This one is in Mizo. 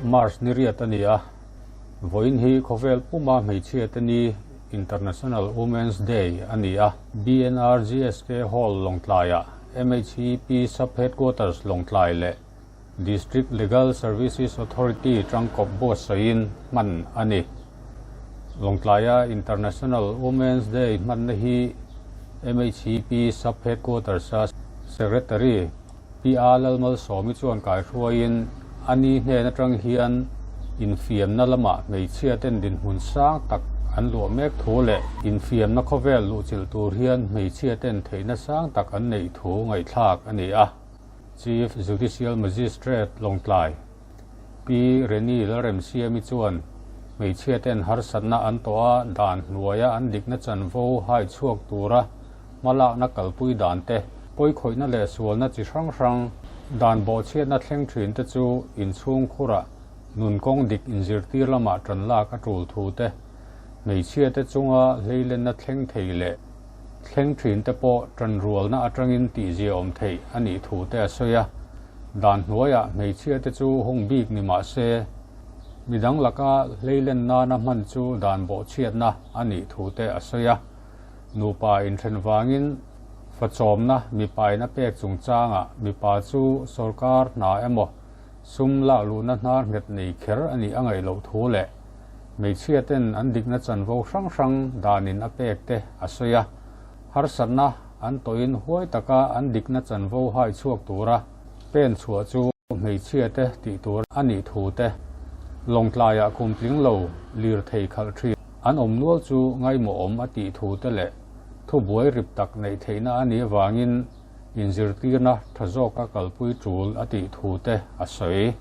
March ni riat a ni a, vawiin hi khawvel puma hmeichhiate ni International Women's Day a ni a. BNRGSK Hall Lawngtlaiah MHEP Sub-Headquarters Lawngtlai leh District Legal Services Authority tangkawp buatsawihin hman a ni. Lawngtlaia International Women's Day hmanna hi MHEP Sub-Headquarters-a Secretary Pi A Lalmalsawmi chuan kaihruaiin a ni hnen atang hian infiamna lamah hmeichhia ten dinhmun sang tak an luah mek thu leh infiamna khawvel luhchilh tur hian hmeichhia ten theihna sang tak an neih thu ngaihthlak a ni a. Chief Judicial Magistrate Lawngtlai Pi Reni Lalremsiami chuan hmeichhia ten harsatna an tawh a, dan hnuaia an dikna chanvo hai chhuak tura hmalakna kalpui dan te, pawikhawihna leh sualna chi hrang hrang dan bawhchhiatna thleng thin te chu inchhung khurah nun kawng dik inzirtir lamah tan lak a tul thu te, hmeichhia te chunga hleilenna thleng thei leh thleng thin te pawh tanrualna atangin tihzia awm theih a nih thu te a sawi a. Dan hnuaiah hmeichhia te chu hung bik ni mah se, midang laka hleilen nana hman chu dan bawhchhiatna a nih thu te a sawi a. Nupa inthen vangin fachawmna mipain a pek chungchangah mipa chu sawrkar hna emaw sum lakluhna hnar nghet nei kher a nih a ngaih loh thu leh hmeichhia ten an dikna chanvo hrang hrang danin a pek te a sawi a. Harsatna an tawhin huai taka an dikna chanvo hai chhuak tura pen chhuah chu hmeichhia te tih tur a nih thu te, Lawngtlaiah kum tling lo lirthei khalh thin an awm nual chu ngaimawhawm a tih thu te leh thubuai rip tak neih theihna a nih avangin inzirtirna tha zawka kalpui tul a tih thu te a sawi.